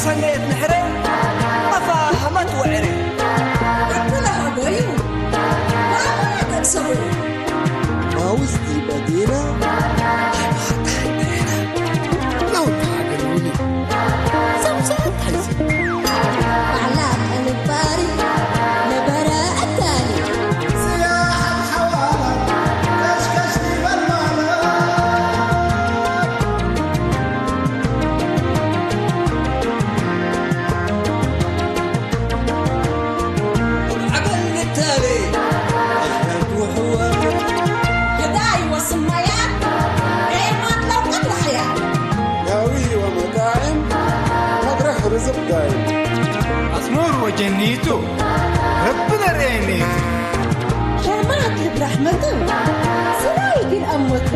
ሰነየት ንሕረ ኣፋ ሃማት ወዕረ። ኣበላ ሃጎዩ፣ ባባ ተቅሰቡ። ማውዝቲ በዲና፣ ሓታ ሓታ ሓታ። ለውጥ ሃገር ውኒ። ሰምሰም ሓይዚ። ባዕላ ተንባሪ ነበረ ኣካሊ። ዳዊ ወመጣዕም መድረኽ ርዝቕ ዳዩ። ኣስመር ወጀኒቱ ረቢ ነርኤኒ። ሸማት ልብራህ መግብ ስራይ ግን ኣሞቱ።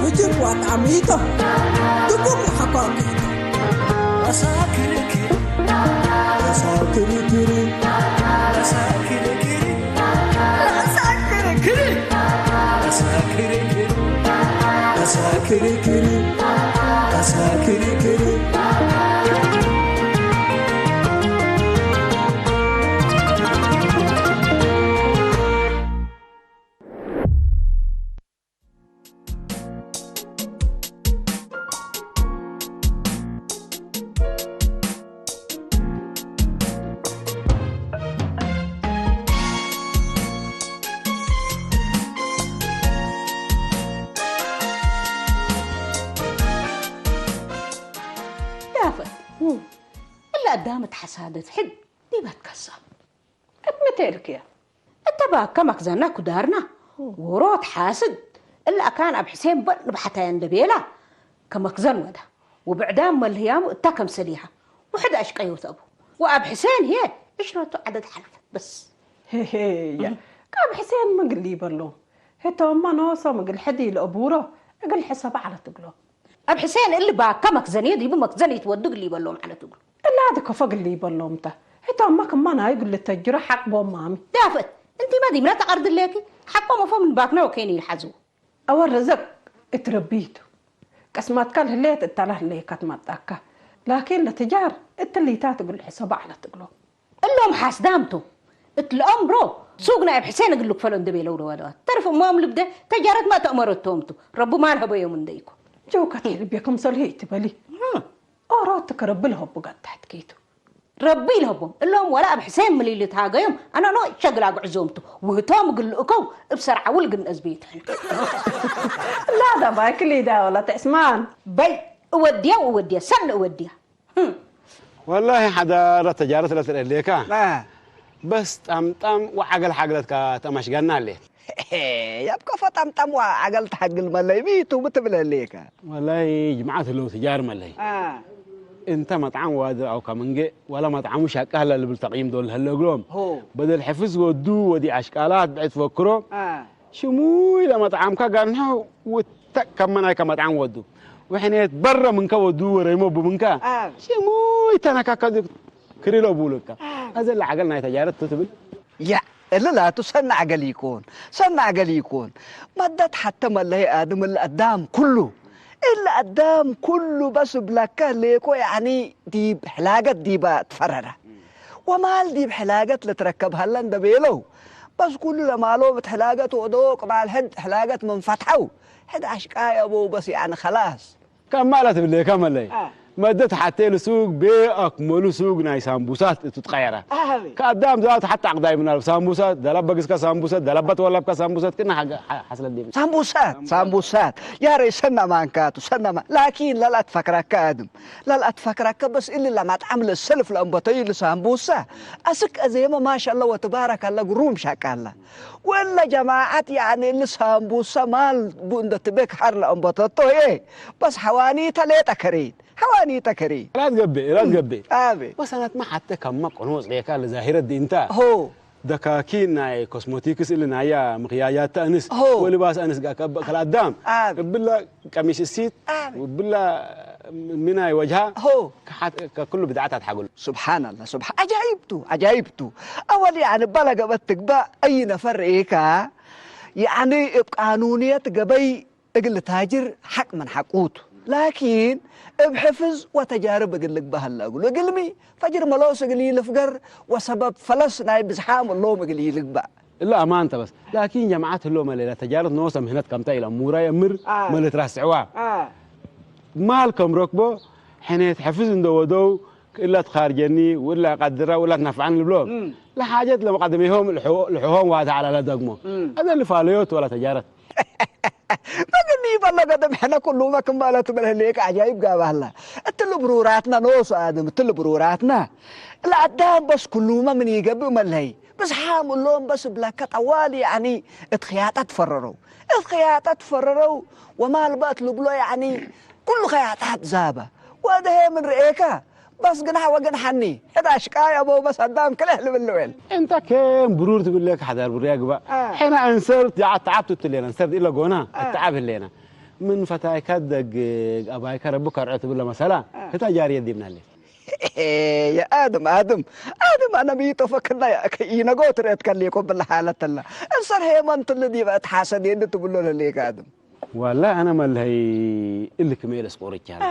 ውጅብ ዋጣዕሚቶ ድጉም ሓቋሚቶ። ኣሳክርክር ኣሳክርክር ኣሳክርክር ኣሳክርክር ኣሳክርክር ኣሳክርክር። ዳፈት እላ ኣዳመ ተሓሳደት ሕድ ዲባትካሳ። ቅድሚ ተልክያ እተ ባካ መክዘና ኩዳርና ወሮት ሓስድ እላ ኣካን ኣብ ሕሴን በል ንባሕታያ እንደቤላ ከመክዘን ወዳ ወብዕዳም መልህያሙ እታ ከምሰሊሃ ውሕድ ኣሽቀዮ ተቡ ወኣብ ሕሴን ህየ ዕሽረቱ ዓደድ ሓልፈት በስ። ሄሄያ ካብ ሕሴን ምግል ይበሎም ህቶማ ኖሶ ምግል ሕድ ይለእቡሮ እግል ሕሰባ ዓለት እግሎም። ኣብ ሕሴን እሊ ባካ መክዘን እየ ዲቡ መክዘን ይትወዱ ግል ይበሎም ዓለት እግሉ። እላ ድከፎ ግል ይበሎም ተ ህቶማ ክማ ናይ ግል ተጅሮ ሓቅቦም ማሚ። ዳፍእት እንቲ መዲምና ተቐርድለኪ ሓቆም ፎም ንባክና ወከይን ይልሓዝዎ። ኣወ ርዝቅ እትረቢቱ ቀስማትካ ልህለየት እታላ ህለየካ ትመጣካ ላኪን ለትጃር እትሊታት እግል ሕሰባ ዓለት እግሎም። እሎም ሓስዳምቶ እትልኦም ብሮ ሱግ ናይ ኣብ ሕሴን እግል ክፈሎ እንደቤለው ደዋደዋት ተርፍ እሞም ልብደ ተጃረት ማ ተእመረቶምቱ ረቡ ማል ሀበዮም እንደይኮ። ጀውካ ተልቤ ከምሰሉ ይትበሊ። ኦሮ ትከረብል ሀቡ ጋር ታሕት ከይቱ። ረቢ ይልሀቦም እሎም ወላ ኣብ ሕሴን ምልይል ተሃገዮም ኣነኖ ሸግላ ጉዕዞምቱ ውህቶም ግልእከው እብ ሰርዓውል ግን እዝቢ ይትሕን። ላዳ ባይክሊዳ ወላ ትዕስማን። በይ እወድያ እወድያ ሰን እወድያ። ወላሂ ሓዳረ ተጃረት ለትርእሌካ በስ ጣምጣም ወዓገል ሓግለትካ ተማሽጋና ኣሌት። ያብ ከፎ ጣምጣም ወዓገል ተሓግል መለይ ሚቱ ብትብለሌካ። ወላሂ ጅምዓት ህለው ተጃር መለይ። እንተ መጥዓም ዋድር ኣው ከምንጌ ወላ መጥዓሙ ሻቃ ህላ ልብል ተቕይም ዶል ህለ እግሎም። በደል ሕፍዝ ወዱ ወዲ ኣሽቃላት ብዕት ፈክሮ ሽሙይ ለመጥዓምካ ጋንሖ ውተቅ ከመናይ ከመጥዓም ወዱ ውሕኔት በረ ምንከ ወዱ ወረይሞ ቡምንከ ሽሙይ ተነካከ ክሪሎ ቡልካ። ኣዘ ለዓገል ናይ ተጃረት ትብል። ያ እሊ ላቱ ሰናዕ ገል ይኮን ሰናዕ ገል ይኮን። መደት ሓተ መለይ ኣድም እሊ ኣዳም ኩሉ እሊ ኣዳም ኩሉ በስ ብለከ ሌኮ ያኒ ዲብ ሕላገት ዲባ ትፈረረ። ወማል ዲብ ሕላገት ለትረከብ ሀለ እንደ ቤለው በስ ኩሉ ለማሎም እት ሕላገት ወዶ ቅባል ሕድ ሕላገት ምን ፈትሐው ሕድ አሽቃይ አበው በስ ያኒ ከላስ። ከም ማለት ብሌካ መለይ መደት ሓቴ ልሱግ ቤ ኣክመሉ ሱግ ናይ ሳምቡሳት እቱ ትቀየረ። ከአዳም ዛት ሓታ አቅዳይ ምናል ሳምቡሳት ደለበ ግስከ ሳምቡሰት ደለበት ወለብከ ሳምቡሰት ክና ሓስለ ዲብ ሳምቡሳት ሳምቡሳት ያሬ ሰና ማንካቱ ሰና ማ ላኪን ለላት ፈክራካ አድም ለላት ፈክራካ በስ እሊ ለማጣም ለሰልፍ ለእንበተዩ ለሳምቡሳ አስክ አዜመ ማሻአላ ወተባረከ አላ ግሩም ሻቃላ ወለ ጀማዓት ያኒ ለሳምቡሳ ማል ቡ እንደ ትቤክ ሐር ለእንበተቶ ሄ በስ ሐዋኒተ ሌጠ ከሬት ሐዋኒተ ከሬት ራት ገቤ ራት ገቤ አቤ ወሰናት ማ ሐተ ከማ ቆኖጽ ሌካ ለዛሂረት ዲንታ ሆ ደካኪን ናይ ኮስሞቲክስ እሊ ናያ ምኽያያት ኣንስ ሆ። ወልባስ ኣንስ ጋር ከብ- ከልኣዳም ኣብ። እብላ ቀሚሽ እሲት ኣብ። እብላ ምናይ ወጅሃ ሆ። ከሓት- ከኩሉ ብድዓታት ሓገሉ። سبحان الله سبحان عجائبتو عجائبتو أولي عن بلغ بتقبا أي نفر إيكا يعني بقانونية قبي እግል ታጅር ሐቅ ምን ሐቁቱ ላኪን እብ ሕፍዝ ወተጃርብ እግል ልግባእ ሀለ እግሉ። እግልሚ ፈጅር መሎስ እግል ኢልፍገር ወሰበብ ፈለስ ናይ ብዝሓም እሎም እግል ኢልግባእ። እለ አማንተ በስ። ላኪን ጀማዓት ህሎ መለ ለተጃረት ኖሰ ምህነት ከምታ ኢለ ሙራይ እምር አ። መለት ራስዕዋ። አ። ማል ከም ረክቦ ሕኔት ሕፍዝ እንደ ወደው እላ ትኻርጀኒ ወላ ቀድራ ወላ ትነፍዓን ልብሎ። እም። ለሓጀት ለመቀደሚሆም ልሕሆም ዋታ ዓላለ ደግሞ። እም። አደ ልፋለዮት ወላ ተጃረት። መግኒ ይበሎ ገደም ሕነ ኩሉመ ክም ማለት በልህሌክ ዓጃይብ ጋባህላ። እትል ብሩራትና ኖሱ አድም እትል ብሩራትና። ለአዳም በስ ኩሉመ ምን ይገብእ መለይ። ብዝሓም እሎም በስ እብለከ ጠዋል ያዕኒ እት ኽያጣት ፈረረው። እት ኽያጣት ፈረረው ወማልባት ልብሎ ያዕኒ ኩሉ ኽያጣት ዛበ። ወደሄ ምን ርኤከ በስ ግንሓ ወግንሓኒ ሕዳ ሽቃይ አበው በስ አዳም ክልሕ ልብል ልዌል። እንተ ኬን ብሩር ትብለክ ሓዳር ብሩያ ግባ። አ። ሕና እንሰርት ያዓ ተዓብ ትትሌና እንሰርት ኢለ ጎና አ። ተዓብ ህሌና። ምን ፈታይካ ደግ አባይካ ረቢ ከርዖ ትብለ መሰላ አ። ህታ ጃርየ ዲብናለ። የአድም አድም አድም አነ ሚጦ ፈክና ይነጎ ትርኤት ከሊኮ ብለ ሓለተላ እንሰር ሄመንትል ዲበ እት ሓሰዴን ትብሎ ለሌክ አድም። ዋላ አነ መልሀይ እልክ ሜል እስቆርቻለ።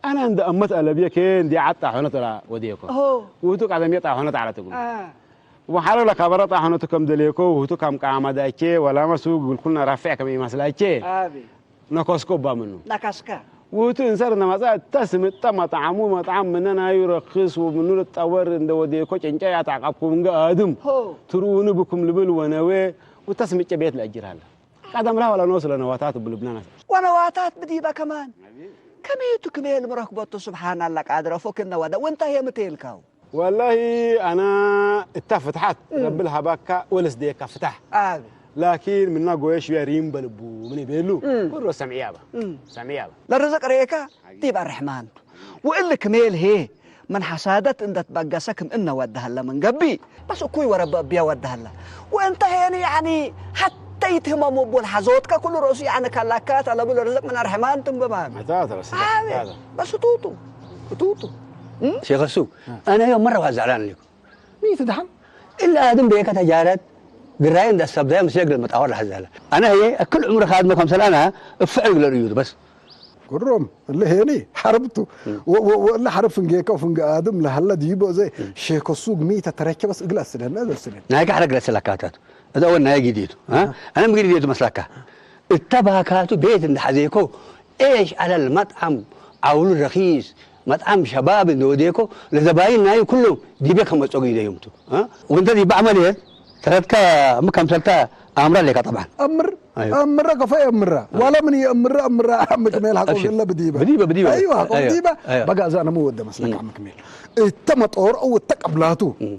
አነ እንደ አመት አለብየ ኬ እንዲ ዓጣ ሆነ ተላ ወዴኮ። ኦሆ። ውቱ ቀደም የጣ ሆነ ጣላ ትግሉ። አ። ወሓለ ለካበረ ጣ ሆነ ከም ደሌኮ ውቱ ከም ቃማ ዳቼ ወላ መሱ ግልኩልና ራፍዕ ከም ይመስላቼ። አቤ። ነኮስኮ ባ ምኑ። ነካስካ። ውቱ እንሰር ነማጻ ተስምጠ መጣዓሙ መጣዓም ምነ ናዩ ረክስ ወምኑ ልጠወር እንደ ወዴኮ ጨንጫ ያጣቃብኩም እንገ አድም። ሆ። ትርኡኑ ብኩም ልብል ወነዌ ውተስምጨ ቤት ለእጅር አለ። ቀደም ላ ወላ ኖስ ለነዋታት ብልብናና። ወነዋታት ብዲበ ከማን። ከመይቱ ክሜል ምረክበቱ ስብሓን አላ ቃድረ ፎክነ ወደ ወንታ የምቴልካው። ወላሂ አና እታ ፍትሓት እም። ረብል ሃባካ ወለስ ደየካ ፍታሕ። አብ። ላኪን ምና ጎየ ሽያ ሪም በልቡ ምን ይቤሉ እም። ወሮ ሰምዕያ ባ። እም። ሰምዕያ ባ። ለርዝቅ ርኤካ ዲብ አርሕማን። ወእል ክሜል ሄ ምን ሐሳደት እንደ ትበገሰ ክም እነ ወደሀለ ምን ገብእ፣ በስ እኩይ ወረበ እብየ ወደሀለ። ወእንተ ሄኒ ያዕኒ ሐተ ይትህመሙ እቡ ለሐዞትከ ኩሉ ርእሱ ያዕኒ ከላካት አለቡ ለርዝቅ ምን አርሕማን ትም በማን። መታ ተረስ አቤ፣ መታ። በስ ቱቱ፣ ቱቱ። እም? ሼኸ ሱግ፣ አ። አነ ዮም መረ ዋዛዕላን ሊኩ። ሚት ደሓን? እለ አድም ቤከ ተጃረት፣ ግራይ እንደ ሰብዳይ ምስለ እግል መጣወር ለሐዘለ። አነ ህየ እክል ዕምር ካድመ ከምሰል አነ እፍዕ እግለ ርእዩት በስ። ግሩም፣ እለ ሄኒ ሐርብቱ። እም። ወ-፣ ወ-፣ ወእለ ሐርብ ፍንጌከ ወፍንጌ አድም ለሀለ ዲቦ ዘይ እም። ሼከ ሱግ ሚተ ተረከ በስ እግለ አስደነ ዘስደነ። ናይከ ሐረግ ለሰለካታት። እዛ ወን ናይ ጊዲቱ፣ አ? አሃ። አነ ምግል ጊዲቱ መስላካ። እተ ባካቱ ቤት እንደ ሐዜኮ፣ ኤሽ አለል መጥዓም አውሉ ረኺስ፣ መጥዓም ሸባብ እንደ ወዴኮ፣ ለዘባይን ናይ ኩሎም ዲቤ ከመጾ ጊደ ዮምቱ፣ አ? ወንተ ዲባ ዐመልየት፣ ተረትካ ምከምሰልታ አምራ ሌካ ጠብዓን። አምር፣ አይዋ። አምራ ከፋ አምራ። አ። ዋላ ምን የአምራ አምራ ምክሜል ሐቆ አብሽር። ገለ ብዲባ። ብዲባ፣ ብዲባ። አይዋ፣ ሐቆ አይዋ። ዲባ። አይዋ። በጋ እዛ ነሙ ወደ መስለካ እም። ምክሜል። እተ መጦር አው እተ ቀብላቱ እም።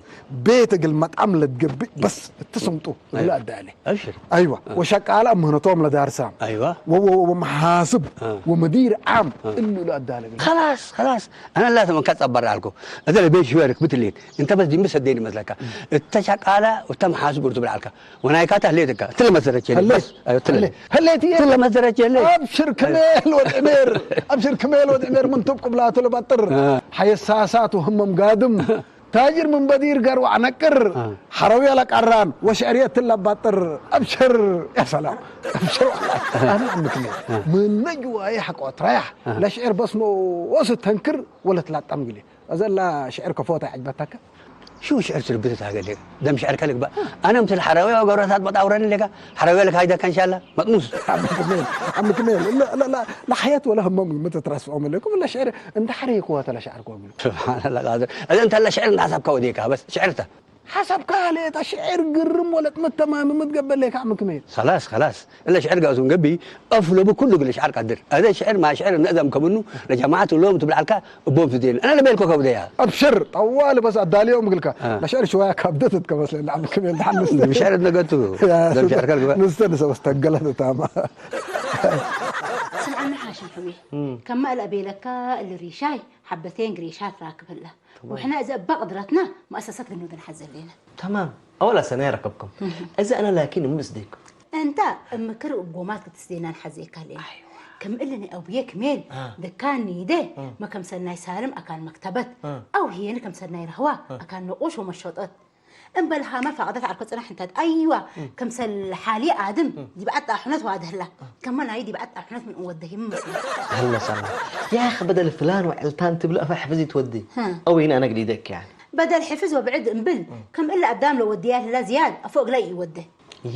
ቤት እግል መጥዓም ለትገብእ በስ እትስምጡ አይዋ። ወላ አዳለ። አብሽር። አይዋ። አ። ወሸቃላ ምህነቶም ለዳርሳም። አይዋ። ወ-፣ ወ-፣ ወመሓስብ አ። ወመዲር ዓም አ። እሉ ለአዳለ። ከላስ፣ ከላስ። አነ ላ ተመንካ ጸበር አልኮ። እተ ለቤት ሽወ ርክብት ሌት። እንተ በስ ዲምብ ሰደኒ መስለካ። እተ ሸቃላ ወተ መሓስብ እርቱ ብልዓልካ። ወናይካታ ህሌትካ። ትለ መሰረች የለ። ህሌት። በስ። አዮ ትለ። ህሌት። ህሌት እየ። ትለ መሰረች የለ። አብሽር ክሜል ወድ ዕሜር። አብሽር ክሜል ወድ ዕሜር ምን ቱብ ቅብላቱ ለባጥር። አ። ሐየሳሳት ወህመም ጋድም። ታጅር ምን በዲር ጋር ወዐነቅር። አ። ሐረውያ ለቀራን ወሽዕርየት ለባጥር። አብሽር። ያ ሰላም። አብሽር ወላሂ። አና አምክሜል። አ። ምን ነጅዋዬ ሐቆ ትረያሕ። አ። ለሽዕር በስ ኖ ወስ ተንክር ወለት ላጣም ግሌ። እዘላ ሽዕር ከፎታ ይዕጅበታከ? ሹ ሽዕር ትርብት ታገለ። ደም ሽዕር ከልግባ። አነ ምትል ሐራዊ ወገብረታት መጣውረን ለጋ። ሐራዊ ለካይዳ ከንሻላ መጥሙስ። አምክሜል፣ አምክሜል። ላ፣ ላ፣ ላ፣ ለሐየት ወለ ህመም ምትትረስዖም ለኩም ለሽዕር እንደ ሐሪ ይኮተ ለሽዕር ኮም። ሱብሓነላህ ቃድር። እዘ እንተ ለሽዕር እንደ ሐሳብካ ወዴካ በስ ሽዕርታ። ሐሳብካ ሌታ ሽዕር ግርም ወለት መተማም ምትገበል ለካ አምክሜል። خلاص، خلاص። እለ ሽዕር ጋዙን ገቢ፣ አፍ ለቡ ኩሉ ግል ሽዓር ቀድር። አደ ሽዕር ማ ሽዕር ነእዘም ከምኑ፣ ለጀማዓት ሎም ትብል ዓልካ፣ እቦም ትዴን። አነ ለቤልኮ ከብደያ። አብሽር፣ ጠዋል በስ አዳልዮም ግልካ። አ። ለሽዕር ሽዋያ ካብደት ትከመስለ፣ ለዓም ክሜል ደሓን ንስተ። ብሽዕር ነገቱ። ያ፣ ደም ሽዕር ከልግባ። ንስተ ንሰ በስ ተገለት ታማ። ስምዓኒ ሓሽም ሕሜ፣ እም። ከማ እለ ቤለካ እሊ ሪሻይ፣ ሓበቴን ግሪሻ ትራክብ ህላ። ተማም። ወሕና እዘ እባ ቅድረትና መእሰሰት ግንብ ንሓዘ ኣለና። ተማም። አወል አሰና ያረከብኩም። እዘ አነ ላኪን ምንስ ደይኩም። እንታ እምክር እብ ጎማት ክትስዴና ንሓዘ ይካል። አይዋ። ከም እሊ ናይ አቡዬ ክሜል አ። ደካን ንይደ አ። መከምሰል ናይ ሳልም አካን መክተበት አ። አው ሂየን ከምሰል ናይ ረህዋ አ። አካን ነቁሽ ወመሸጠት። እምበል ሃመ ፈቐደት ዓርኮ ጽናሕ እንተ ኣይዋ፣ ከምሰል ሓሊ ኣድም ዲብዓት ጣሕነት ዋድህላ። ከመ ናይ ዲብዓት ጣሕነት ምን ወደህ ይመስል። هلا سلام. يا اخي بدل فلان وعلتان تبلع فحفزي تودي. ها. او هنا انا قليدك يعني. በደል ሕፍዝ ወብዕድ እምብል ከም እለ ኣዳም ለወድያ ህላ ዝያድ ኣፎ እግላይ ይወደ።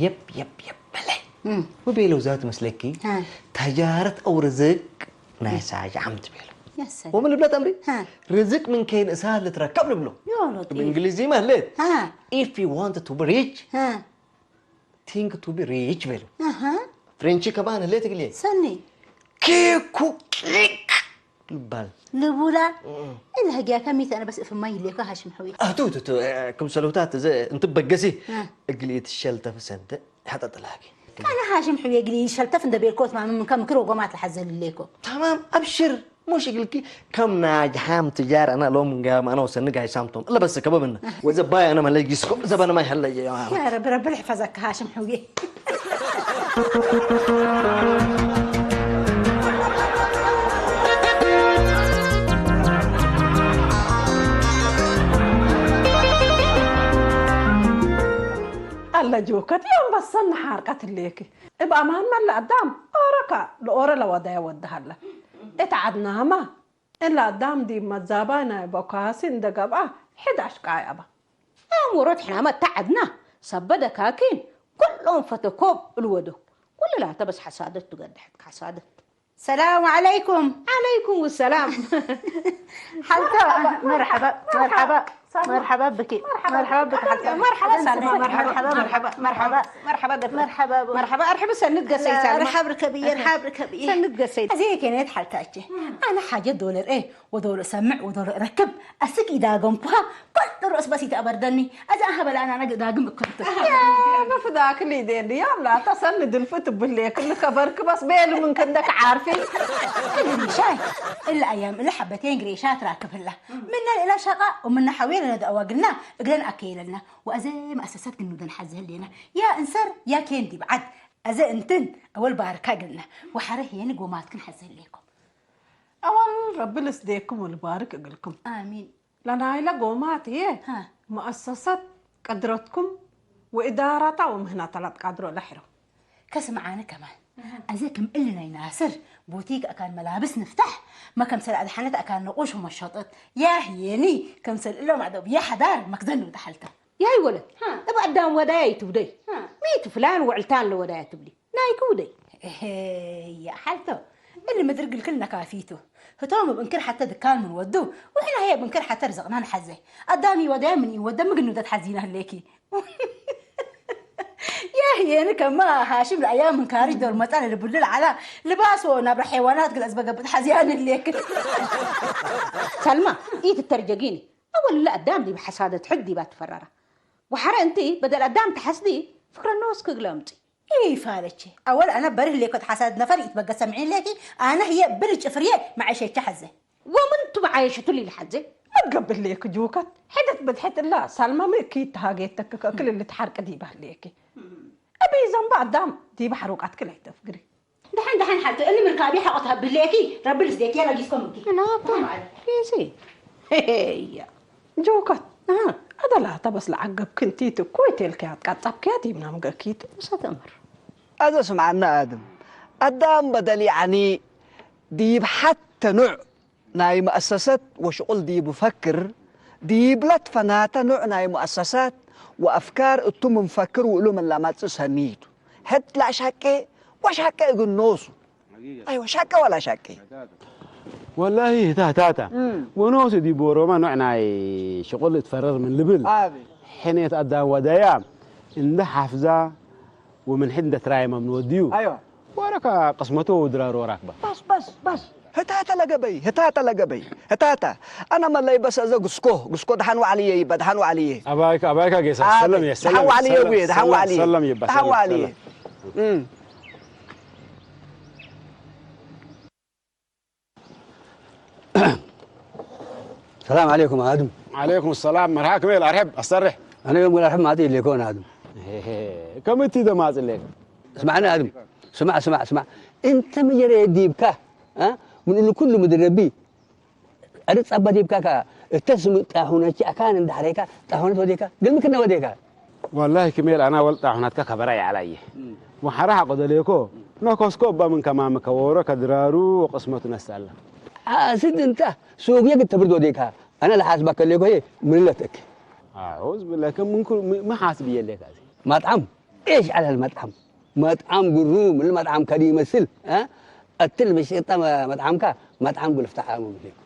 يب يب يب بلي. وبيلو ذات مسلكي. ها. تجارة او رزق ناس عام تبيلو. يا سلام. ومن البلاد امري. ها. رزق من كين اسهل لتركب نبلو. يا لطيف. بالانجليزي ما هليت. ها. If you want to be rich, ها. think to be rich بيلو. أها. فرنشي كمان هليت قليل. سني. كيكو كيك. البال. لبولا. إلا هجاكا ميت أنا بس في مي ليكو هاشم حوي. اه تو تو تو آه، كم سلوتات زي انت بقسي. ها. قليت الشلتة في سنتة. حتى تلاقي. أنا هاشم حوي قلي شلتف ندبي الكوت ما من كم كرو قمات لحزل ليكو. تمام، ابشر. مش يقول لك كم ناجحام تجار انا لو من قام انا وسنق هاي سامتم الا بس كبا منا. وزباي انا ما لقيسكم زبنا ما يحل يا يا رب، رب يحفظك هاشم حوي. ኣላ ጆከት እዮም በሰን ሓርቀት ሌኪ እብ ኣማን መለ ኣዳም ኦረካ ለኦረ ለወዳያ ወድሃላ እት ዓድናማ እላ ኣዳም ዲ መዛባይ ናይ ቦካሲ እንደ ገብኣ ሕድ ኣሽቃይ ኣባ ኣሞሮት ሕናመት ተዓድና ሰበ ደካኪን ኩሎም ፈተኮብ እልወዶ ኩልላተ በስ ሓሳደት ትገድሐት ሓሳደት ሰላም ዓለይኩም። ዓለይኩም ሰላም ሓልታ መርሓባ መርሓባ መርሓባ ብኪ መርሓባ ብኪ ሓልታ መርሓባ ሳልማ መርሓባ መርሓባ መርሓባ መርሓባ ገርማ መርሓባ መርሓባ ኣርሕቢ ሰንድ ገሰይ ሳልማ ርሓብ ርከብየ ርሓብ ርከብየ ሰንድ ገሰይ እዚ ከነት ሓልታች ኣነ ሓጀት ዶለር ኤ ወዶሎ ሰምዕ ወዶሎ ረክብ ኣስግ ኢዳገምኩሃ ኮል ርኡስ በስ ይተኣበርደኒ እዚ ኣሃበላ ኣናና ዳግም እክብት መፍዳክ ሊዴ ያላ ተሰኒ ድልፍ ትብሌ ክልከበርክ በስ ቤሉ ምን ክንደክ ዓርፊ ሻይ እለ ኣያም እለ ሓበቴን ግሬሻ ትራክብላ ምና ልእላ ሻቃ ወምና ሓውየ ለነደኣዋ ግልና እግለን ኣከየለልና ወኣዘ መኣሰሰት ግንውደን ሓዘህሌና ያ እንሰር ያ ኬን ዲብዓድ ኣዘ እንትን ኣወል ባርካ ግልና ወሓረ ህየኒ ጎማትክን ሓዘህሌኩም ኣወል ረቢ ልስዴኩም ወልባርክ እግልኩም ኣሚን ለናይለ ጎማት እየ ሃ። መኣሰሰት ቀድረትኩም ወእዳራታ ወምህናታ ላትቃድሮ ለሕሮ ከስምዓኒ ከማን ኣዘ ከም እሊ ናይ ናስር ቦቲክ ኣካን መላብስ ንፍታሕ መከምሰል ኣድሓነት ኣካን ነቑሽ መሸጠት ያህየኒ ከምሰል እሎም ኣደብ ያሕዳር መክዘን ንውጣ ሓልታ ያይ ወለት እብ ኣዳም ወዳያ ይትብደይ ሚት ፍላን ውዕልታን ለወዳያ ትብሊ ናይ ክውደይ እሄ፣ ያ ሓልቶ እሊ ምድሪ ግልክል ነካፊቱ ህቶም እብ እንክር ሓተ ድካን ምን ወዱ ውሕና ህየ እብ እንክር ሓተ ርዘቕና ንሓዘ ኣዳም ይወደያ ምን ይወደ ምግን ንውደት ሓዚና ህሌኪ ያህየኒ ከማ ሃሽም ለኣያ ምን ካሪጅ ዶር መጣ ለልብሉ ለዓላ ልባሶ ናብራ ሐይዋናት ግለጽ በገብጥ ሓዚያ ንህሌክ ሰልማ ኢትተርጀጊኒ ኣወል ለኣዳም ዲብ ሓሳደት ሕድ ዲባ ትፈረራ ወሓረ እንቲ በደል ኣዳም ተሓስዲ ፍክረ ነወስ ክግለምጢ ይፋለች ኣወል ኣነ በርህ ሌኮት ሓሳድ ነፈር ይትበገስ ሰምዒ ሌኪ ኣነ ህየ ብል ጭፍርየ መዓሸቻ ሓዘ ወምንቱ መዓየሽቱ ሊልሓዘ መትገብር ሌክ ጅውከት ሕደት ብድሕት እላ ሳልማሚ እኪ ተሃጌት ተክከ ክልል ተሓርቅ ዲባ ሌኪ እቢ ዘንባ ኣዳም ዲባ ሓሩቃት ክላይ ተፍግሪ ደሓን ደሓን ሓልቶ እኒ ምርካቢ ሓቆት ሃብህለየኪ ረቢ ልስደኪ ያላ ጊስኮምኪ ናኮ ጊዜ ያ ጆከት ኣደላ ተበስ ለዓገብክ እንቲት እኮ ይቴልክያ ቃጣብክያ ዲብና ምገኪት ሰተምር ኣዘ ስምዓና ኣድም ኣዳም በደል ያዕኒ ዲብ ሓተ ኑዕ ናይ መአሰሰት ወሽቁል ዲብ ፈክር ዲብለት ፈናተ ኑዕ ናይ መአሰሳት ወአፍካር እቱ ምን ፈክር ውእሉ ምን ለመጽእ ሰኒቱ ሕድ ለአሻቄ ወሻቄ እግል ኖሱ ኣይወ ሻቀ ወላ ሻቀ ወላሂ ህታ ህታታ ወኖሱ ዲብ ኦሮማ ኖዕ ናይ ሽቁል እትፈረር ምን ልብል ሕኔት ኣዳም ወደያ እንደ ሓፍዛ ወምን ሕድ እንደ ትራይመ ምን ወድዩ ኣይዋ ወረካ ቅስመቶ ወድራሮ ራክባ በስ በስ በስ ህታተ ለገበይ ህታተ ለገበይ ህታተ ኣነ መለይ በሰ እዘ ግስኮ ግስኮ ደሓን ዋዕልየ ይበ ደሓን ዋዕልየ ኣባይካ ኣባይካ ጌሳ ሰለም የ ደሓን ዋዕልየ ጉየ ደሓን ዋዕልየ ሰለም ይባ ደሓን ዋዕልየ ሰላም ዓለይኩም ኣድም ዓለይኩም ሰላም መርሓ ከመይ ኣርሕብ ኣሰርሕ ኣነ ዮም ወላ ሕብ ማዕጥ ኢለ ኮን ኣድም ከም እቲ ደማፅለክ ስማዕኒ ኣድም ስማዕ ስማዕ ስማዕ እንተ መጀረ ዲብካ ምን እሉ ኩሉ ምድር ረቢ ኣደ ጸባ ዲብካ ከ እተስምጣ ሁነች አካን እንዳሕሬካ ጣሁነት ወዴካ ግልምክና ወዴካ። والله ክሜል ኣና ወልጣ ሁናትካ ከበራ ይዓላየ። ወሓራ ሓቆ ደለየኮ ነኮስኮ እባ ምን ከማም ከወሮ ከድራሩ ወቅስመቱ ነሳላ። ሓስድ እንታ ሱግየ ግተብርድ ወዴካ። አና ለሓስባ ከለኮ ምንለተክ። أعوذ بالله ከም ምንኩ መሓስብ የለካ። መጥዓም ايش على المطعم؟ መጥዓም ግሩ ምን መጥዓም ከዲ ይመስል እ? እትል መሸጣ መጥዓምካ መጥዓም ጉልፍ ተዓሙ ብሌኩ።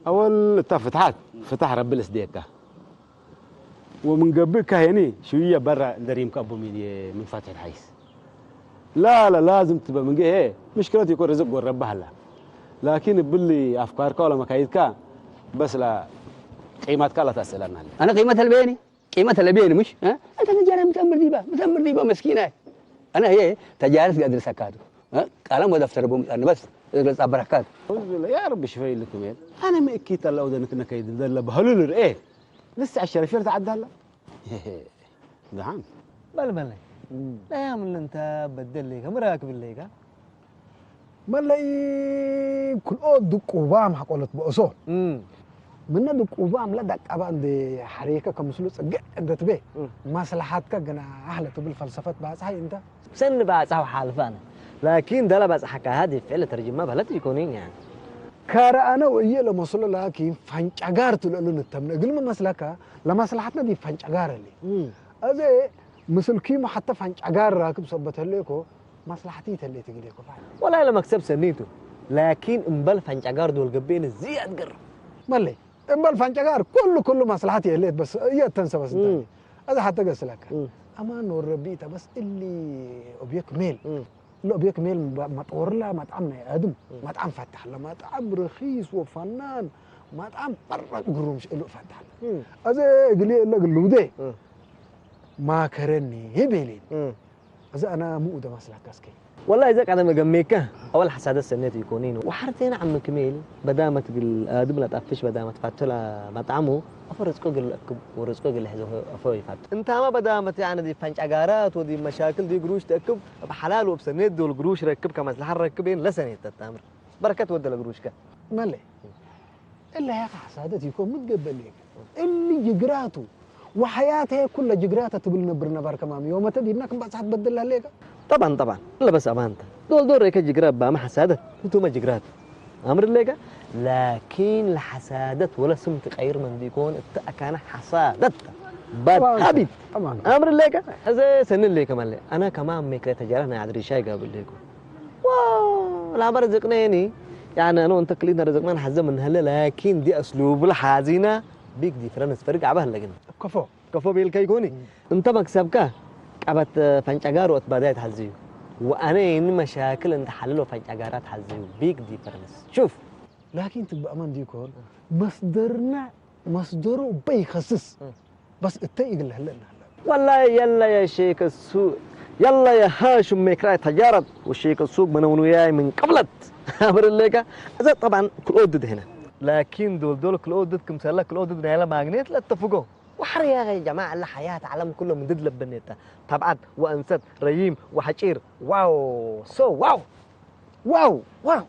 أول እታ ፍትሓት ፍታሕ ረቢ ልስደየካ። ومن قبل كهيني شوية برا دريم كأبو من من فتح الحيس. لا لا لازم تبقى من جهة مشكلة يكون رزق قول ربها لا. لكن بلي أفكارك ولا مكايدك بس لا قيمتك لا تسألنا. አነ ቂመተ ለቤኒ ቂመተ ለቤኒ ምሽ እ? እንተ ተጃረ ምተምር ዲባ ምተምር ዲባ መስኪና። አነ ይሄ ተጃረስ ጋድር ሰካቱ እ? ቀለም ወደፍተር ቦምጣን በስ እግረ ጻበረካት። أعوذ بالله يا رب شفي لكم يا. أنا ما أكيد الله ودنك نكيد دل بهلول إيه. لسه الشرف يرتعد هلا. دعم. በል መለይ ናይ ኣምልንተ በደለይከ ምራክብለይከ መለይ ክልኦ ድቁባም ሓቆለት በእሶ ምነ ድቁባም ለዳቃባ እንደ ሓሬከ ከምስሉ ጽግዕ እንደ ትቤ ማስላሓትከ ግና ኣህለ ትብል ፈልሰፈት ባጽሓይ እንተ ሰኒ ባጻው ሓልፋነ ላኪን ደላ ባጻሓካ ሃዲ ፍዕለ ተርጅማ በለት ይኮኒን ያ ካረ ኣነ ወየ ለመስሎ ላኪን ፋንጫጋር ትልእሉ ንተምነ እግል መመስለካ ለማስላሓትነ ዲ ፋንጫጋር እሊ ኣዘ ምስልኪሙ ሓተ ፋንጫጋር ራክብ ሰበት ህሌኮ ማስላሕቲ ይተሌ ትግል ኮፋ ወላ ለመክሰብ ሰኒቱ ላኪን እምበል ፋንጫጋር ዶል ገቤን ዝያድ ገር መለይ እምበል ፋንጫጋር ኩሉ ኩሉ ማስላሕቲ የሌት በስ እየ ተንሰበስ እንታይ እዚ ሓተ ገስለካ ኣማን ወረቢ ተበስ እሊ ኦብየክ ሜል እሊ ኦብየክ ሜል መጦርላ መጣም ናይ ኣድም መጣም ፈታሕ ለመጣም ርኺስ ወፈናን መጣም በረቅ ግሩም ሽእሉ ፈታሕ እዚ እግሊ እለ ግልውዴ ማከረኒ ቤሌን እዚ ኣና ምኡ ደማስላካ እስከ ወላሂ እዘ ቀደም እገሜከ ኣወል ሓሳደት ሰኔት ይኮኒን ወሓርቴና ዓሚ ክሜል በዳመት ግል ኣድም ለጣፍሽ በዳመት ፋቶላ መጣዕሙ ኣፎ ርዝቁ ግል ኣክብ ወርዝቁ ግል ሕዘ ኣፎ ይፋት እንታማ በዳመት ያነ ዲ ፈንጫጋራት ወዲ መሻክል ዲ ግሩሽ ተእክብ ኣብ ሓላል ወብ ሰኔት ዶል ግሩሽ ረክብ ከመስልሓ ረክብ የን ለሰኔት ተታምር በረከት ወደ ለግሩሽከ መለ እለ ያኻ ሓሳደት ይኮ ምትገበል እሊ ጅግራቱ وحياته كل ጅግራተ ትብል ነብር ነባር ከማም ዮመተ ዲድና ክም ባጽሓት በድል ላለየካ ጠባን ጠባን ለበስ ኣባንተ ዶል ዶር ከ ጅግረ ኣባመ ሓሳደት ህቱመ ጅግራት ኣምር ሌከ ላኪን ለሓሳደት ወለ ስም ትቀይር መንዲ ይኮን እተ ኣካነ ሓሳደት ባድ ሀቢት ኣምር ሌከ ሕዘ ሰኒ ሌከ መለ ኣነ ከማም ሜክረ ተጃረ ናይ ኣድሪሻ ይጋብል ሌኩ ላበረ ዝቅነየኒ ያነ ነው እንተ ክሊት ነረ ዝቅነን ሓዘ ምን ሀለ ላኪን ዲ ኣስሉቡ ለሓዚና ቢግ ዲፍረንስ ፈርግ ዓባ ኣለግን ከፎ ከፎ ቤልካ ይኮኒ እንተ መክሰብካ ቀበት ፈንጫጋር ወት ባዳይ ተሓዝዩ ወኣነ ይን መሻክል እንተ ሓልሎ ፈንጫጋራ ተሓዝዩ ቢግ ዲፍረንስ ሹፍ ላኪን ትበእመን ዲኮን መስደርና መስደሩ በይኸስስ በስ እተ ይግለህለ እናለ ወላ የላ የሼክ ሱ የላ የሃሽም ሜክራይ ተጃረት ወሼክ ሱቅ መነውኑያይ ምን ቀብለት ኣምር ሌካ እዛ ጠባን ክልኦድድ ህነ ላኪን ዶልዶል ክልኦድድ ክምሰላ ክልኦድድ ናይላ ማግኔት ለተፍጎ وحر يا جماعة الله حياة عالم كله من ضد لبنيتا تبعت وأنست ريم وحجير واو سو واو واو واو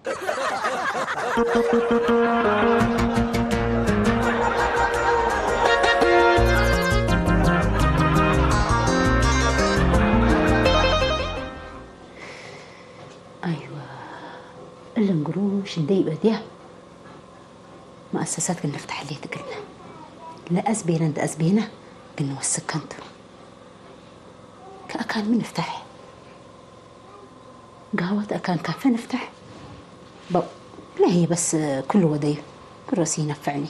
ኣይዋ እለን ግሩሽ እንደይ በድያ መኣሰሳት ክንፍትሐለይ ትግልና ለኣዝቤና እንተኣዝቤና ግንወስከንቱ ከኣካን ምን ፍታሕ ጋወት ኣካን ካፈ ንፍታሕ በው ለህየ በስ ኩሉ ወደዩ ግሮስ ይነፍዕኒ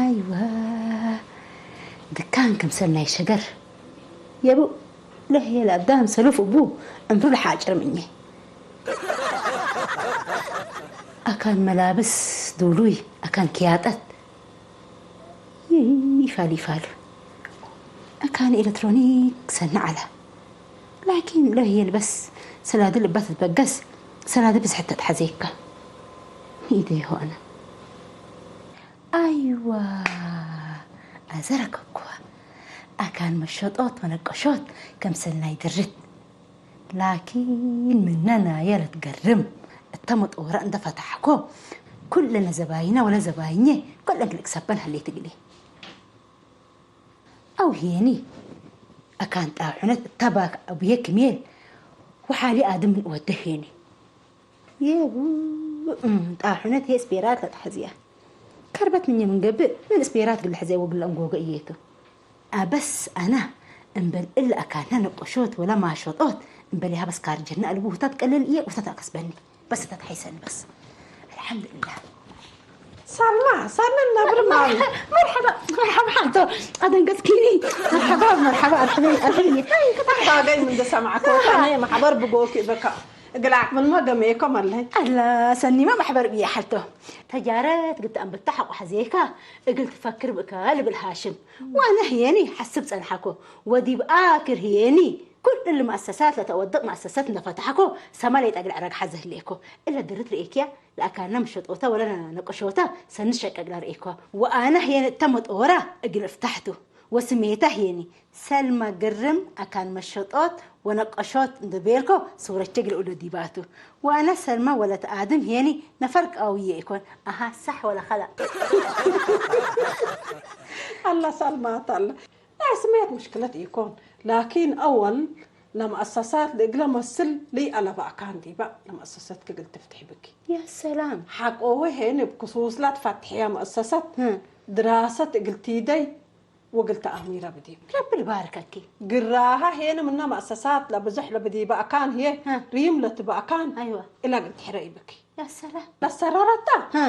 ኣይዋ ድካን ክምሰል ናይ ሸገር የብእ ለህየ ለኣዳም ሰሉፍ እቡ ዕምሩ ለሓጭር ምኘ ኣካን መላብስ ዱሉይ ኣካን ክያጠት ይፋል ይፋሉ ኣካን ኤለትሮኒክ ሰና ዓላ ላኪን ለህ የልበስ ሰላዲ ልባ ትትበገስ ሰላዲ ብዝሕት ተትሓዘይካ ኢደ ይሆነ ኣይዋ ኣዘረከኩዋ ኣካን መሸጦት መነቀሾት ከም ሰናይ ድርት ላኪን ምነናየ ለትገርም እተ መጦረ እንተ ፈታሕኮ ኩለነ ዘባይና ወለ ዘባይኘ፣ ኩለን ክልእ ክሰበን ሃሌ ትግሌ። ኣው ሄኒ፣ ኣካን ጣሑነት እታ ባክ ኣቡየ ክሜል፣ ወሓሊ ኣድም ምን ወደ ሄኒ። የው፣ እም፣ ጣሑነት ሄ ስፔራት ለጣሕዝያ። ከርበት ምኘ ምን ገብእ፣ ምን ስፔራት ግልሕዘ ወግለ እንጎገ እየቱ። ኣበስ ኣና እምበል እለ ኣካና ነቆሾት ወላ ማሾጦት እምበል ያበስ ካርጀና እልቡ ውህታት ቀለል እየ ውህታት ኣከስበኒ። በስ ተትሓይሰኒ በስ። ኣልሓምዱሊላህ። ሳላ፣ ሳላ እናብር ማሚ። መርሓባ፣ መርሓባ ሓንቶ። ኣደንገጽኪኒ። መርሓባ፣ መርሓባ፣ ኣርሕበይ፣ ኣርሕበይ። ኣይ፣ ክታሕ። ታገኝ ምን ዝሰማዕከ ወጣኔ ማሕበር ብጎኪ በካ። እግል ዓቕምን ማ ገመየኮም ኣለይ። ኣላ፣ ሰኒማ ማሕበር ብየ ሓልቶ። ተጃረት ግትኣም ብታ ሓቋሕ ዜካ እግል ትፈክር ብእካ ልብል ሃሽም። ዋና ህየኒ ሓስብ ጸንሓኮ። ወዲብ ኣክር ህየኒ ኩሉ እሊ መኣሰሳት ለተወድቕ መኣሰሳት እንደፈታሕኮ ሰማ ለይጠግል ዕረግ ሓዘ ህልኤኮ። እለ ድርት ርእክያ ለኣካና ምሸጦታ ወለ ነቀሾታ ሰንስ ሸቀግላ ርእኮ። ወኣና ህየኒ እተ መጦራ እግል እፍታሕቱ። ወስሜታ ህየኒ ሰልማ ግርም ኣካን መሸጦት ወነቀሾት እንደቤልኮ ሱረቸ ግልኡ ለዲባቱ። ወኣና ሰልማ ወለት ኣድም ህየኒ ነፈር ቃውየ ኢኮን። ኣሃ ሳሕ ወላ ኸላ። ኣላ ሳልማት ኣላ። ናይ ስሜት ምሽክለት ኢኮን። ላኪን ኣወል ለመኣሰሳት ለእግለ መስል ለይኣለባእካን ዲባ ለመኣሰሰት ክግል ትፍትሕ ብኪ። ያ ሰላም። ሓቆ ወይ ሄን ብክሱስ ላ ትፈትሕያ መኣሰሰት ህ። ድራሰት እግል ቲደይ ወግል ተኣሚረ ብዲብ። ረቢ ልባርከኪ። ግራሃ ሄን ምና መኣሰሳት ለብዙሕ ለብዲባ ኣካን ህየ ህ። ሪም ለትባ ኣካን ኣይዋ። እላ እግል ትሕረ ይብኪ። ያ ሰላም። ለሰረረታ ህ።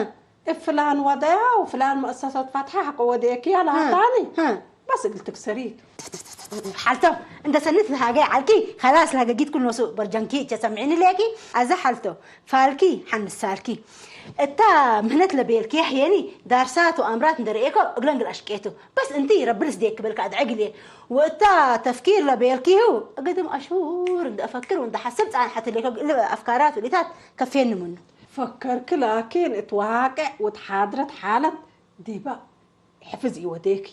እፍላን ወደያ ወፍላን መእሰሰት ፋትሓ ሓቆ ወደየክያ ላሃታኒ። ህ። በስ እግል ትክሰሪት። ሓልቶ እንደ ሰንት ሃገ ዓልኪ ኸላስ ላገጊት ኩል ኖሱ በርጀንኪ እቸ ሰምዒኒ ሌኪ ኣዛ ሓልቶ ፋልኪ ሓንሳልኪ እታ ምህነት ለቤልኪ ያህየኒ ዳርሳቱ ኣምራት እንደርእየኮ እግለን ግል ኣሽቄቱ በስ እንቲ ረብልስ ዴክ በልካ ኣድዐግልየ ወእታ ተፍኪር ለቤልኪሁ እግድም ኣሹር እንደፈክር ወንደሓስብ ጻንሓት ሌኮ ግል ኣፍካራት ውሊታት ከፌን ምኑ ፈከርክ ላኪን እት ዋቅዕ ወትሓድረት ሓለት ዲባ ሕፍዝ ይወዴክ።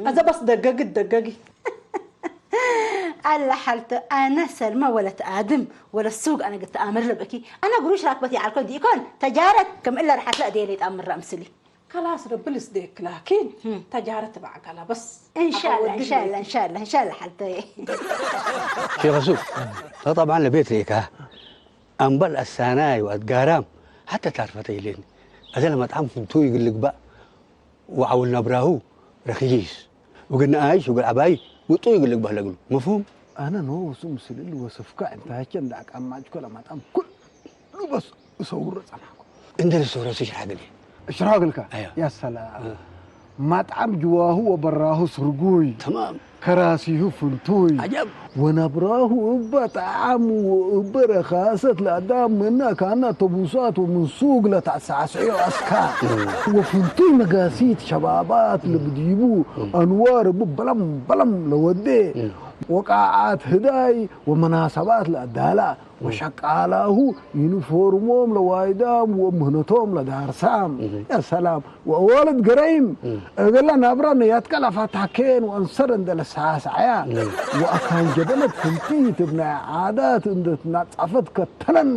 ኣዘ በስ ደገግ ደገጊ። ኣላ ሓልተ ኣነ ሰልማ ወለት ኣድም ወለ ሱግ ኣነ ግተ ኣምር ለብእኪ ኣነ ግሩሽ ራክበት ይዓልኮ ዲኢኮን ተጃረት ከም እለ ርሓት ለእዴ ለይጣምራ ምስሊ። ከላስ ረብል ስዴክ ላኪን ተጃረት ባዕጋላ በስ። እንሻላ እንሻላ እንሻላ እንሻላ ሓልተየ። ሼኸ ሱግ ተጠብዓን ለቤት ሌካ ኣምበል ኣሳናይ ወኣትጋራም ሓተ ታርፈተ ኢሌኒ። ኣዘ ለመጥዓም ፍንቱ ይግል ልግባእ ወዓውል ነብራሁ ረኺስ ወግን ንኣይሽ ወግል ዓባይ ውጡ ይግል ልግባእ ለግሉ። መፍሁም? ኣነ ኖሱ ምስልል ወሰፍካ ዕንታቸ እንዳ ኣቃማጭኮ ለመጣም ኩሉ በስ እሰውሮ ጸናሕኩ። እንደ ልሰውረሱ ሽራሕ ገሌ። እሽራግልካ ኣያ። ያ ሰላም። ማጥዓም ጅዋሁ ወበራሁ ስርጉይ። ተማም። ከራሲሁ ፍንቱይ። ዓጀብ። ወነብራሁ እበ ጠዓም ወእበ ረኻሰት ለአዳም ምነ ካና ተቡሳት ወምን ሱግ ለተሳስዮ አስካ። ወፍንቱይ መጋሲት ሸባባት ለብዲቡ አንዋር እቡ በለም በለም ለወዴ ወቃዓት ህዳይ ወመናሰባት ለአዳላ ወሸቃላሁ ዩኒፎርሞም ለዋይዳም ወምህነቶም ለዳርሳም። ያ ሰላም። ወአዋልድ ገረይም እገላ ናብራ ነያትካ ለፋታኬን ወአንሰር እንደ ለሳስዓያ ወአካን ጀበነት ፍንቲት እብ ናይ ዓዳት እንደ ትናጻፈት ከተነን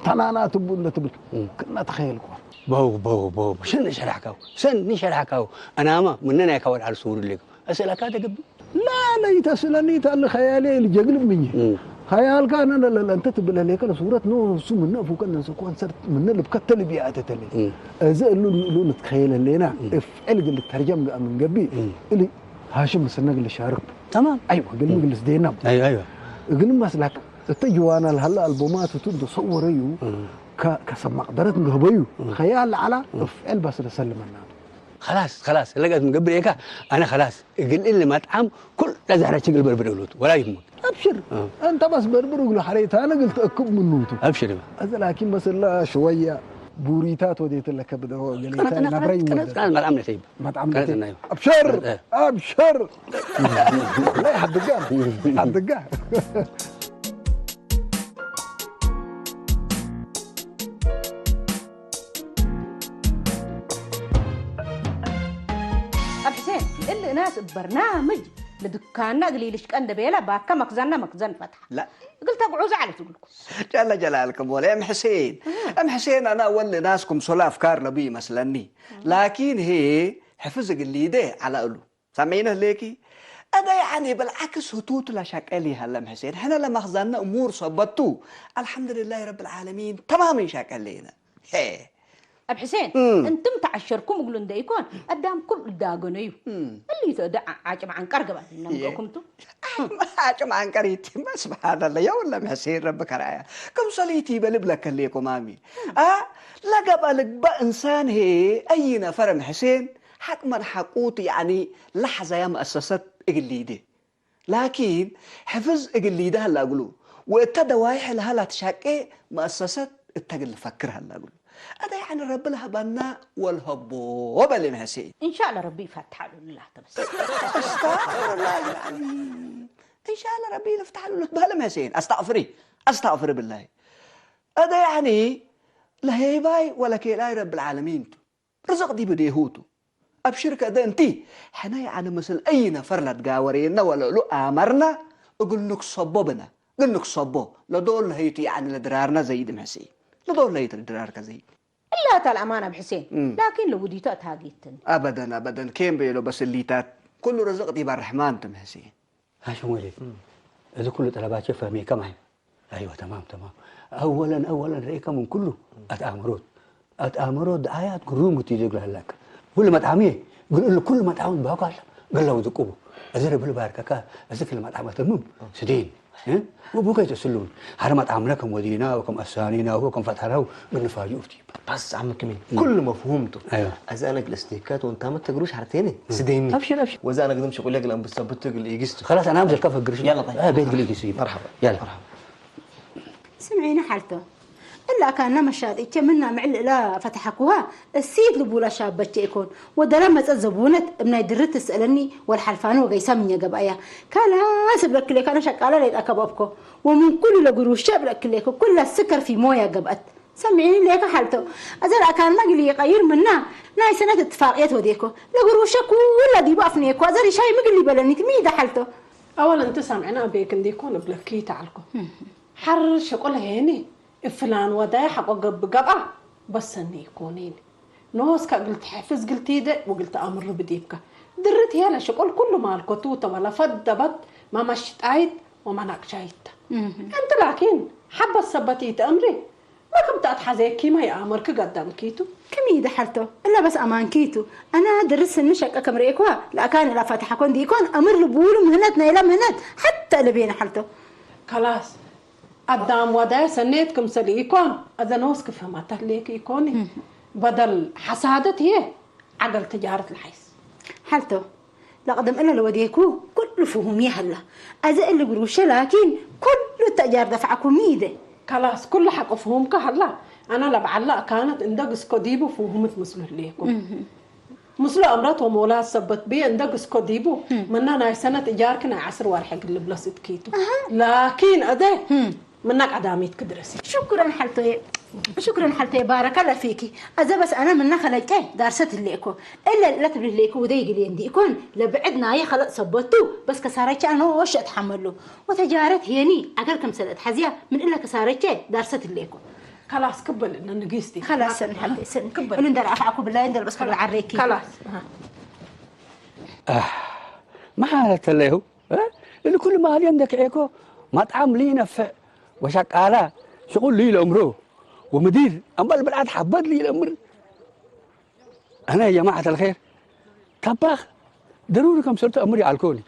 ተናናት እቡ እንደ ትብል ክና ተኸየልኩ። በው በው በው ሰኒ ሸራሕካው ሰኒ ሸራሕካው። አናማ ምነ ናይ ካወል ዓል ስውር ሌኩ አሰላካ ተገብእ። لا ليت سلني تال خيالي الجقل مني. خيال كان انا لا انت تبلا ليك الصورة نو سو من فوق الناس كون سر من لبكت اللي بيعت تلي. اذا لو لو نتخيل لينا افعل قال ترجم من قبي اللي هاشم سنق اللي شارك. تمام. ايوه قال لي جلس دينا. ايوه ايوه. قال لي مسلك التجوانا الهلا البومات وتد صور ايو كسمع درت نهبيو خيال على افعل بس لسلمنا. خلاص خلاص لقيت مقبل ايكا انا خلاص قل اللي مطعم كل لا زهره شقل بربر قلوت ولا يهمك. ابشر. انت بس بربر وقلو حريت انا قلت اكب منوتو. ابشر. هذا لكن بس لا شويه بوريتات وديت لك بدو قليت انا بري. قنات مطعم نسيب. مطعم نسيب. ابشر. ابشر. لا يحدقها. يحدقها. ኣብ ሕሴን እሊ እናስ እብ በርናምጅ ብድካና እግል ኢልሽቀ እንደ ቤላ ባካ መክዘና መክዘን ፈትሓ። لا እግል ተግዑዞ ዓለት እግልኩ። جل جلالكم ولا ام حسين. ام حسين، انا اول ناسكم سولا افكار نبي مثلني. لكن هي حفظ قليده على الو سامعين ليكي. ادا يعني بالعكس هتوت لا شقلي هلا ام حسين، احنا لما خزنا امور صبتو. الحمد لله رب العالمين، تمام شقلينا. هي ኣብ ሕሴን እም። እንትም ተዓሸርኩም እግሉ እንደ ይኮን ኣዳም ኩሉ ዳገኖ እዩ። እም። እሊቶ ደ ዓጭም ዓንቀር ገባል እየ። ነምገኩምቱ عاجم عنقريتي ما سبحان الله يا والله ام حسين ربك رايا. كم صليتي بلب لك ليكم امي. اه لقب لقب انسان هي اي نفر ام حسين حق من حقوت يعني لحظه يا مؤسسه اقليدي. لكن حفظ اقليدها لا اقولوا وانت دوايح لها لا تشاكي مؤسسه التقل فكرها لا اقولوا. هذا يعني رب لها بنا والهبو بل ام حسين. እንሻላ ረቢ ይፈትሓሉ ንላተ በስ استغفر الله العظيم. ان شاء الله ربي يفتح له بهلا ام حسين، استغفري، استغفر بالله. هذا يعني لا هي باي ولا كيلاي رب العالمين. رزق دي بدي هوتو. ابشرك ده انتي. حنا يعني مثل اي نفر لا تقاورينا ولا له امرنا. اقول لك صببنا، قل لك صبو. لا دول هيتي يعني لدرارنا زيد محسي. لا دول هيتي لدرارك زيد. እላታ ልኣማን ኣብ ሕሴን እም። ላኪን ለውዲቶ እታጊትን ابدا ابدا كين بيلو بس الليتات. كل رزق دي بالرحمن تمحسين. هاشم وليد، እዚ ኩሉ ጠለባቸው ፈህሜካ ማለት እዩ። ኣይወ ተማም ተማም። ኣወለን ኣወለን ርኢካ ምን ኩሉ ኣትኣምሮት ኣትኣምሮት ደኣያት ግሩም እቲ ዝግል ኣለካ። ኩሉ መጣሚ ግን እሉ ኩሉ መጣሚ ባኳ ኣለ ገለው ዝቁቡ። እዚ ርብል ባርከካ። እዚ ክል መጣሚ ተምም ስዲን ወቡከ ተስሉን። ሀረ መጣምነ ከም ወዲና ወከም ኣሳኒና ወከም ፈታራው ግን ንፋጅኡ ፍቲ بس عمك مين؟ كل مفهومته. أيوة. أذا أنا جلستيكات وأنت ما تجروش حرتيني. سديني. أبشر، أبشر. وإذا أنا قدم شغل يقل أم بس بتقل إيجستو. خلاص، أنا أمزل كفى قرش. يلا طيب. آه، بيت قل إيجستو. مرحبا. يلا. مرحبا. ስምዒኒ ሓልቶ እላ ካና መሻጢ ቸምና ምዕል እላ ፈተሓኩሃ እሲት ልቡላ ሻበቸ ይኮን ወደላ መጸት ዘቡነት እብ ናይ ድርት ትስእለኒ ወልሓልፋኒ ወገይሳ ምኘ ገብኣያ ካላ ስብለክሌ ካነ ሸቃላ ሌጣ ከባብኮ ወምን ኩሉ ለጉሩሸ ብለክሌኮ ኩላ ስከር ፊ ሞያ ገብአት ሰሚዒኒ ሌከ ሓልቶ። አዘ ለአካንና ግሊ ይቀይር ምና ናይ ሰነት እትፋቅየት ወዴኮ። ለጉሩሸ ኩላ ዲቡ አፍኔኮ። አዘ ሪሻይ ምግሊ በለኒት ሚደ ሓልቶ። አወል እንቲ ሰምዕና ቤክ እንዴኮን እብለኪ ተዓልኮ። ሓር ሸቆለ ሄኒ እፍላን ወዳይ ሓቆ ገብ ገብአ በሰኒ ይኮኒን። ኖስ ከግል ትሐፍዝ ግልቲደ ወግል ተአምር ብዲብካ። ድርት ሄለ ሸቆል ኩሉ ማልኮቱ ተበላ ፈደበት ማማሽጣይት ወማናቅሻይት። እንቲ ላኪን ሓበት ሰበት ይተእምሪ መክብታት ሓዘኪማ ይኣመርኪ ገዳምኪቱ። ክሚ ይደሓልቶ እላ በስ ኣማንኪቱ። ኣና ድርስ ስኒ ሸቀ ከም ርኤኳ ለኣካን እላ ፋትሓ ኮን ዲኮን ኣምር ልቡሉ ምህነት ናይላ ምህነት ሓታ ልቤን ሓልቶ። ከላስ ኣዳም ዋዳያ ሰኔት ክምሰል ኢኮን ኣዘነውስ ክፈማታት ሌክ ኢኮኒ በደል ሓሳደት እየ ዓገል ተጃረት ለሓይስ። ሓልቶ ለቅደም እለ ለወዴኩ ኩሉ ፍሁም ይሀላ። ኣዘ እሊ ግሩሸ ላኪን ኩሉ ተጃር ደፍዓኩ ሚደ። ከላስ ኩሉ ሓቆ ፍሁምካ ሀላ። ኣና ለብዓላ እካነት እንደ ግስኮ ዲቡ ፍሁምት ምስሉ ህሌኩ። ምስሉ ኣምረት ወሞላት ሰበት ብየ እንደ ግስኮ ዲቡ መና ናይ ሰነት እጃርክ ናይ ዓስር ዋርሐ ግልብለስ እትኪቱ። ላኪን ኣደ ምና ቀዳሚት ክድረስ። ሽኩረን ሓልቶየ ሽኩረን ሓልቶየ ባረከ ለፊኪ። ኣዘ በስ ኣነ ምና ከለጨ ዳርሰት ህሌኮ። እለ እለ ትብል ህሌኮ ውደይ ግልየ እንዲ ኢኮን ለብዕድ ናየ ከለጥ ሰበቱ በስ ከሳረቸ ኣነ ወሸ እትሓመሉ። ወተጃረት ሄኒ ዓገር ከምሰለ እትሓዝያ ምን እለ ከሳረቸ ዳርሰት ህሌኮ። ከላስ ክበል እነ ንግስቲ። ከላስ ሰኒ ሓልቶየ ሰኒ። ክበል። እሉ እንደረኣፋዕኩ ብላይ እንደርበስ ከብለ ዓሬኪ። ከላስ። መሓረት ተለይሁ እሊ ኩሉ ማልየ እንደክዔኮ መጥዓም ልይነፍዕ ወሻቃላ ሽቁል ልይለምሮ ወምዲር ኣምባል ብልዓት ሓበድ ልይለምር። ኣነ ጀማዓት ኣልኸይር ጠባኽ ደሩሪ ከም ሰልቱ ኣምር ይዓልኮኒ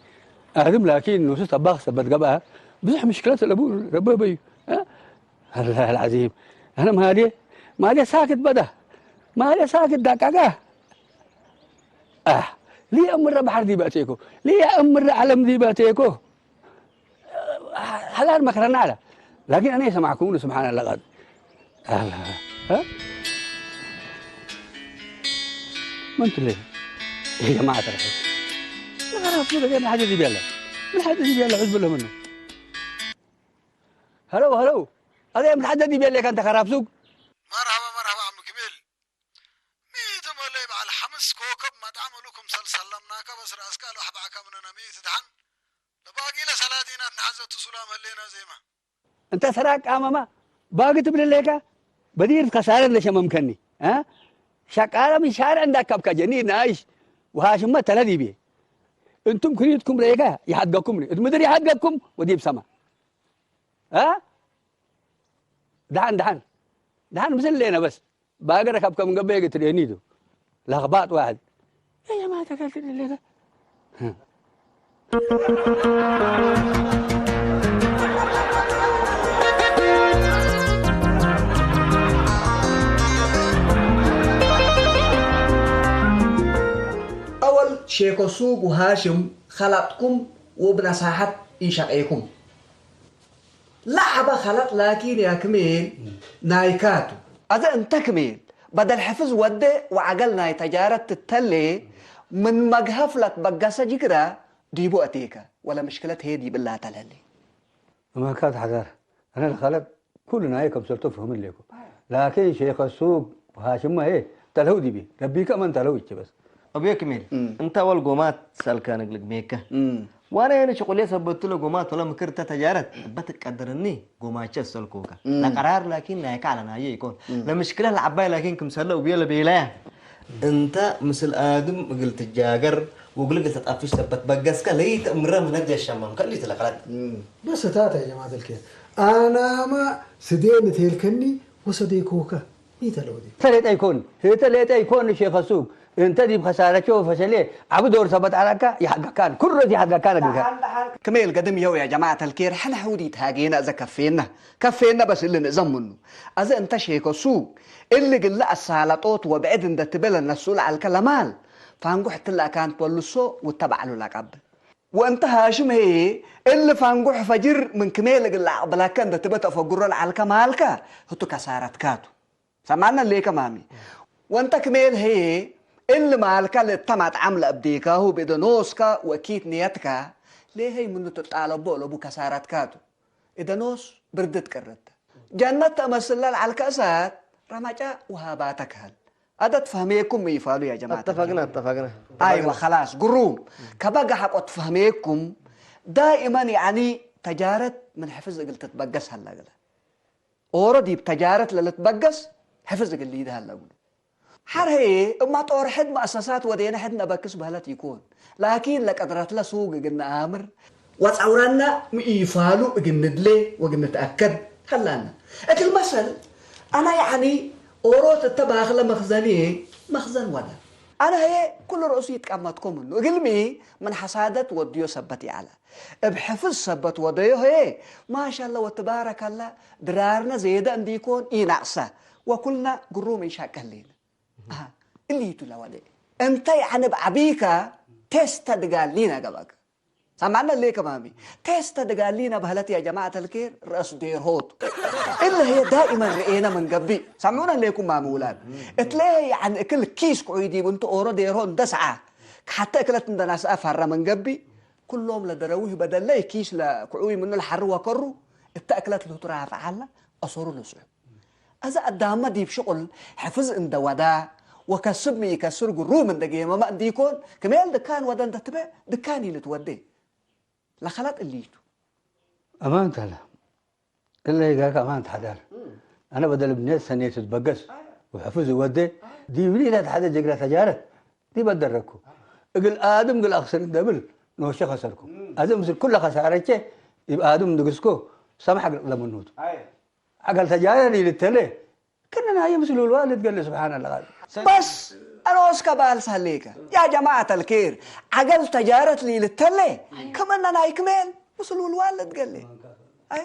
ኣድም ላኪን ንሱ ጠባኽ ሰበት ገብኣ ብዙሕ ምሽክለት ለቡ ረበበዩ። ኣላህ ልዓዚም ኣነ ማልየ ማልየ ሳክት በዳ ማልየ ሳክት ዳቃጋ። اه ليه امر بحر دي باتيكو ليه امر علم دي باتيكو. حلال مكرنا على لكن انا سمعكم سبحان الله قد. ها ما انت ليه يا جماعه الخير. ما عرفت من حاجه دي بيلا من حاجه دي بيلا عز بالله منه. هلو هلو. هذا من حاجه دي بيلا كانت خراب سوق. مرحبا مرحبا عم كميل. ميت مولي بعل حمس كوكب ما تعملوا كم سلسلمناك بس راسك الوح بعك مننا ميت دحن. ተባጊለ ሰላዲናት ንሓዘቱ ሱላም ህሌና ዜማ። እንተ ሰራቅ ቃመማ ባግ ትብል ኣለካ። በዲር ከሳረ እንደ ሸመምከኒ፣ እ? ሸቃለ ምሻረ እንዳካብካ ጀኒ ናይሽ ውሃሽመ ተለዲቤ። እንቱም ክሪትኩም ሬጋ ይሓድገኩም፣ እት ምድር ይሓድገኩም ወዲብ ሰማ። እ? ደሓን፣ ደሓን፣ ደሓን ምስል ሌና በስ። ባገረ ካብ ከም ገበየ ግትርእየኒ ዶ? ለኽባጥ ዋሕድ። እየ ማታ ካልትደለካ። أول شيكو سوق وهاشم خلطكم وبنصاحة إنشاقيكم. ላዕባ ኸለጥ ላኪን ያ ክሜል ናይካቱ። ኣዘ እንተ ክሜል በደል ሕፍዝ ወደ ወዓገል ናይ ተጃረት ትተሌ ምን መግሀፍ ለትበገሰ ጅግራ ዲቡ ኣቴከ ወለ ምሽክለት ሄ ዲብላ ተለሌ። እማካት ሓዳር፣ ኣነ ለኸለጥ ኩሉ ናየ ከምሰልቶ ፍህምን ሌኩ። ላኪን ሼኸ ሱቅ ሃሽማ ሄ ተልሀው ዲቢ፣ ረቢከ መን ተልሀው ይች በስ። أبويا كميل، أنت أول قومات سألك نقلق ميكا. وأنا يعني شغلي سبت له قومات ولا مكرت تجارت، بتقدرني قومات شو سألكوكا. لقرار لكن نايك على نايي يكون. لمشكلة العباية لكن كم سألوا بيلا بيلا. أنت مثل آدم قلت الجاقر وقلت قلت تطفش سبت بقسك ليت أمره من الجيش الشمام، خليت لك غلط. بس تاتا يا جماعة الكير. أنا ما سدين تيل كني وسدي كوكا. ميت الودي. ተሌጠ ኣይኮን፣ ህተ ሌጠ ኣይኮን ሼኸ ሱቅ። እንተ ዲብ ኸሳረቸው ፈሸሌ ዓብ ዶር ሰበት ዓላካ ይሓገካን፣ ኩረት ይሓገካን ኣግልካ። ክሜል ገድም የው ያ ጀማዓት ኣልኬር፣ ሕነ ሕውዲት ሃጌና እዘ ከፌና፣ ከፌና በስ እልን እዘምኑ። ኣዘ እንተ ሼከ ሱቅ፣ እሊ ግለ ኣሳላጦት ወብዕድ እንደ ትበለ ነሱ ለዓልከ ለማል፣ ፋንጉሕ ትላካን ትወልሶ ውተ ባዕሉ ላቃብ። ወእንተ ሃሽም ሄ፣ እሊ ፋንጉሕ ፈጅር ምን ክሜል እግል አቅብለከ እንደ ትበ ተፈግሮ ለዓልከ ማልከ፣ ህቱ ከሳረትካቱ። ሰማዕና ሌከ ማሚ። ወንተ ክሜል ሄ፣ እሊ ማልከ ለእተ መጥዓም ለእብዴካሁ ብእደ ኖስከ ወእኪት ንየትከ፣ ሌሀይ ምኑ ትጣለቦ ለቡ ከሳረትካቱ። እደ ኖስ ብርድት ቅርት። ጀነት ተመስለ ለዓልከ እሳት፣ ረመጫ ውሃባተ ክህል። ኣደ ትፈህሜኩም ይፋሉ ያ ጀማዓት። اتفقنا، اتفقنا. ኣይወ ኸላስ፣ ግሩም። ከበጋ ሐቆ ትፈህሜኩም፣ ዳኢመን ያዕኒ ተጃረት ምን ሕፍዝ እግል ትትበገስ ሀላ እግለ። ኦሮ ዲብ ተጃረት ለልትበገስ ሕፍዝ እግል ሊድ ሀለ እግሉ። ሐር ህዬ እማ ጦር ሕድ መአሰሳት ወዴነ ሕድ ነበክስ በህለት ይኮን። ላኪን ለቀድረትለ ሱግ እግል ነአምር ወጸውረነ ምኢፋሉ እግል ንድሌ ወእግል ንትአከድ ሀላነ። እግል መሰል፣ አነ ያዕኒ ኦሮት እተ ባክለ መክዘንዬ መክዘን ወደ። አነ ህዬ ኩሉ ርእሱ ይትቀመጥኮ ምኑ። እግልሚ ምን ሐሳደት ወድዮ ሰበት ይዐለ። እብ ሕፍዝ ሰበት ወደዮ ህዬ ማሻለ ወትባረከለ ድራርነ ዜደ እንዲኮን ኢነቅሰ ወኩልነ ግሩም ኢንሻቀሊነ። አሃ፣ እሊቱ ለወደ። እንተ ያዕኒ እብ ዐቢከ ቴስተ ድጋሊነ ገብአከ። ሰማዕነ ሌከ ማሚ። ቴስተ ድጋሊነ በህለት ያ ጀማዐት አልኬር ረአስ ዴርሆት። እለ ህየ ዳኢመን ርኤነ ምን ገብእ። ሰምዑነ ሌኩም ማሚ ውላድ። እትለ ያዕኒ እክል ኪስ ክዑይ ዲብ እንተ ኦሮ ዴርሆ እንደ ሰዓ። ከሐተ እክለት እንደ ናስአ ፈረ ምን ገብእ። ኩሎም ለደረዊህ በደለይ ኪስ ለክዑይ ምኑ ለሐሪ ወከሩ። እተ እክለት ልትራፈ ዐለ አሰሩ ልስዑ። አዘ አዳመ ዲብ ሽቁል ሕፍዝ እንደ ወዳ ወከስብ ሚ ኢከስር ግሩም እንደ ጌመመ እንዲኮን፣ ክሜል ድካን ወደ እንደ ትበ ድካን ኢልትወዴ። ለኸለጥ እሊቱ። አማንት ሀላ። እለ ይጋካ አማንት ሐዳር። አነ በደል ብኔት ሰኔት ትትበገስ ወሕፍዝ ወዴ። ዲብሊ ኢለት ሐደ ጀግረ ተጃረት ዲብ አደረግኩ። እግል አድም እግል አክስር እንደ ብል ኖሼ ከሰርኩ። አዘ ምስል ኩለ ከሳረቼ ዲብ አድም ንግስኮ ሰማሕ እግል ለመኑቱ። ዐገል ተጃረር ኢልተሌ፣ ክነ ናየ ምስል ውልዋ ልትገሌ ስብሓን አላህ። በስ፣ አነ ኦስከ ባልስ ሀሌከ፣ ያ ጀማዐት አልኬር፣ ዐገል ተጃረት ሊልተሌ፣ ክመነ ናይ ክሜል ምስል ውልዋ ልትገሌ። አያ።